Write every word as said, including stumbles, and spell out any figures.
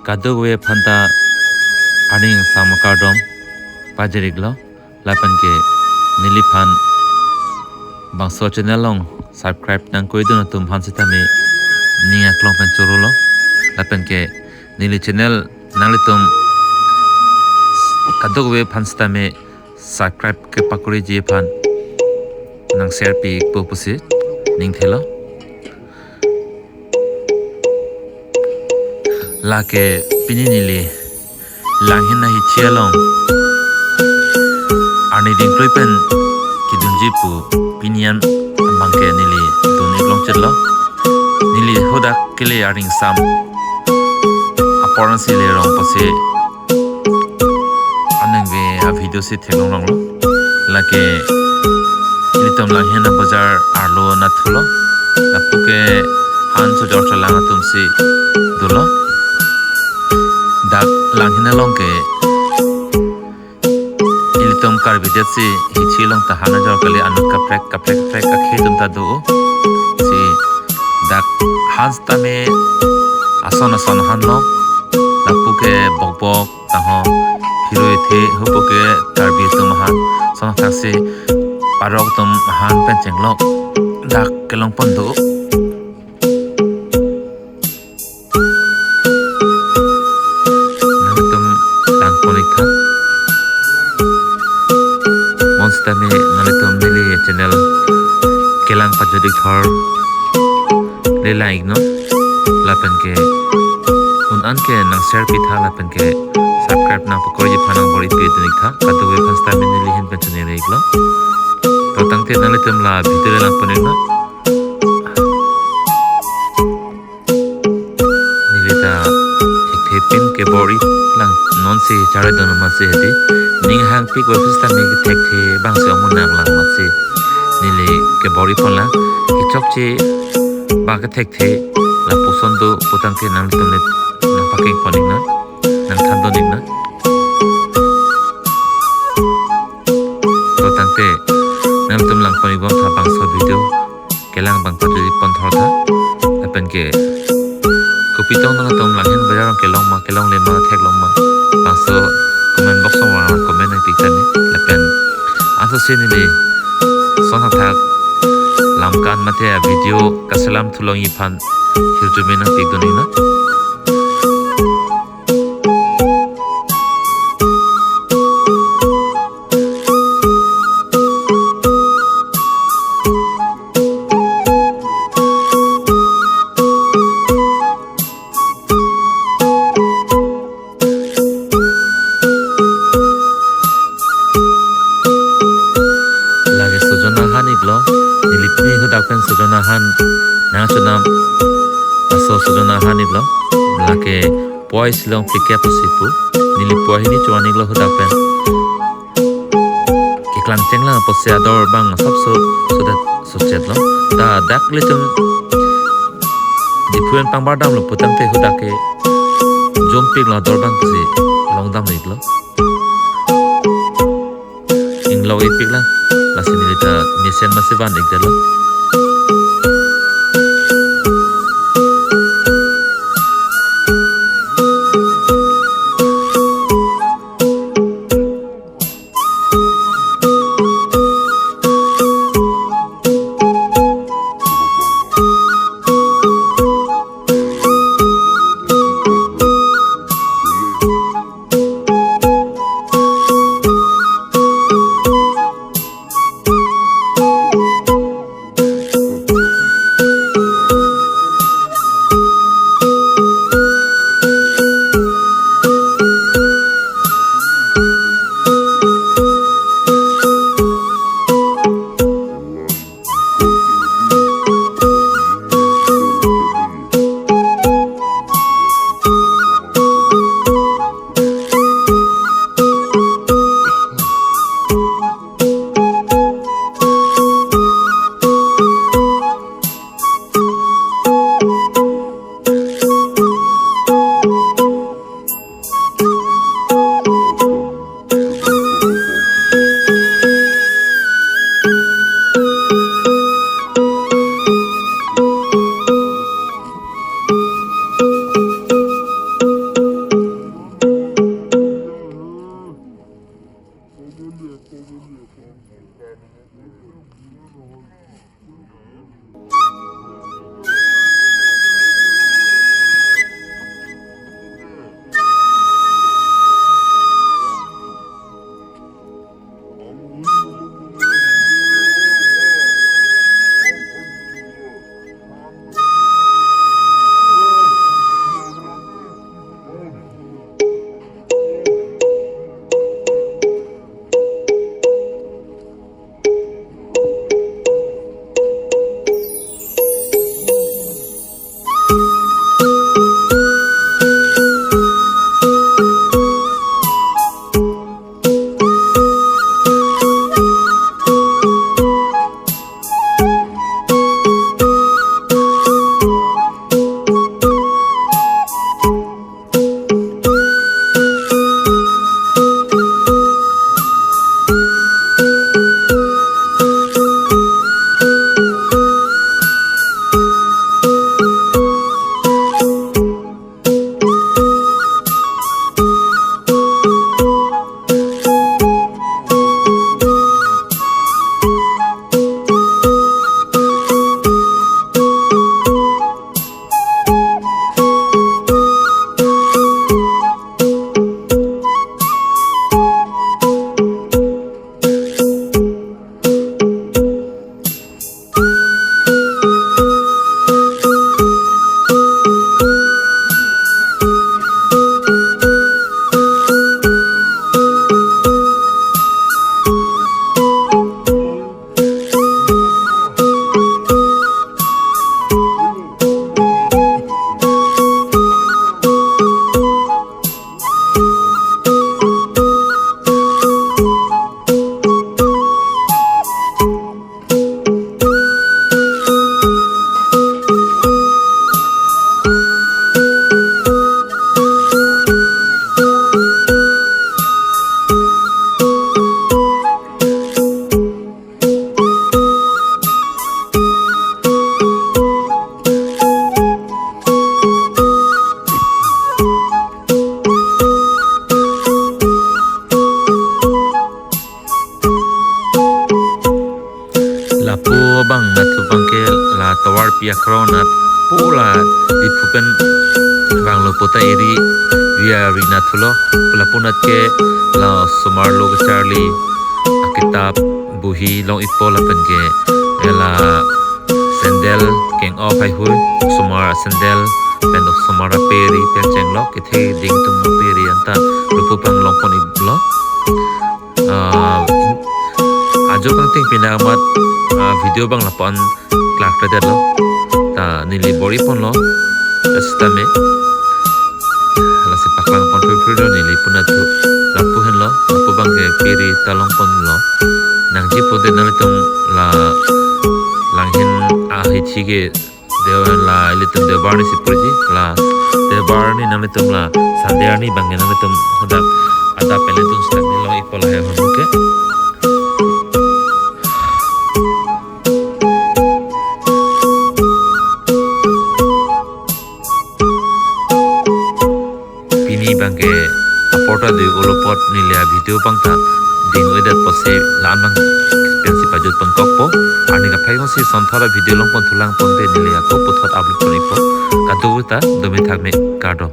Kadokave aphanta arni angsam akardom pajir-iklo, lapen ke neliphan bangso channel along subscribe nangkledun atum aphan sitame ning aklong pen chorolo, lapen ke neli channel nanglitum kadokave aphan sitame subscribe kepakoriji aphan nang share pi-ikpo pusi ning thelo. Lake pini neli Langhin ahithi along arni dingkroi pen kedunji pu pini an abang ke neli dun-ik longchitlo. Neli hadak kele arni angsam apor ansi le rong pase anengve a-video si theklong longlo. Lake ilitum Langhin abajar arlo nathulo. Lapu ke han chojor cholang atum si dolo. Dak Langhin along ke ilitum Karbi det si hithi along ta han ajor kali, anut kaprek kaprek kaprek akhei atum ta do. Si dak han sitame ason ason hanlo. Lapu ke bokbok, tangho phirui the, hapu ke Karbi atum ahan, ason athaksi parok atum ahan pen chenglok dak kelong pon do. Nangtum lang pon-ik tha. Bonsitame nanglitum neli channel kelang pajut-ik thor le lang-iknon, lapen ke un an ke nang share pi tha, lapen ke subscribe nangpakoriji aphan nang bor-ipi dun-ik tha. Kadokave aphan sitame neli ahin pen choningri-iklo. To tangte nanglitum la video le lang pon-iknon. Neli ta thekthe pin kebor-ik lang, non si chari dun amatsi hedi. Ning hangpik office ta neli thekthe abang si ong nang lang amatsi neli kebor-ik pon lang. Kechokche ba kethekthe lapuson do pu tangte nanglitum le nangpakeng pon-iknon, nangthan dun-iknon. To tangte nanglitum lang pon-ik bom tha bangso video kelang abang pajut-ik pon thor tha. Lapen ke kopi tong nangtum Langhin bajar along kelong ma, kelongle ma, theklong ma, bangso comment box along comment nangpik tha ne. Lapen anso si neli ason athak lam kan mate a-video kaselam thu longji aphan hirjume nangpik dun-iknon. Lake sojon ahan-iklo, neli pini hadak pen sojon ahan nangchonam aso sojon ahan-iklo. Lake poi silong phlikep pusi pu, neli poi hini chovan-iklo hadak pen. Keklang chenglang apotsi ador abang asapso sodet sochetlo. Ta dak ilitum Diphu pen pangbar damlo pu tangte hadak ke jompiklo ador abang pusi long dam-iklo. Inglok-ipik lang, lasi neli ta mesen masi van-ikdetlo. akrong anat pu la Diphu pen vanglo puta eri ria ri nathulo. Lapu anat ke la osomar lo kacharli akitap buhi long-ikpo lapen ke la sandal keng-o phaihui, osomar sandal pen osomar aperi pen chenglok kethe ding atum aperi anta lapu abang longpon-iklo. Ah, ajo kangting pina amat, ah, video abang lapu-an klarkledetlo. Ta neli bor-iponlo. Sitame lasi paklang pon phurphurlo neli pu anat thu. Lapu henlo, lapu abang ke peri ta longponlo. Nangji pudet nanglitum la Langhin ahithi ke Deobar la ilitum Deobar arni si purji, la Deobar arni nanglitum la Sunday arni abang ke nanglitum hadak adap pen ilitum sitame long-ikpo lahai ahormu ke. Pini abang ke apor ta dei-olo apot neli avideo abang ta ding-oidet pusi la-an abang pensi pajut pon kokpo. Arni kaprek si sonthot avideo longpon thulang ponte neli ako puthot upload pon-ikpo. Kadokave ta dome thakme, kardom.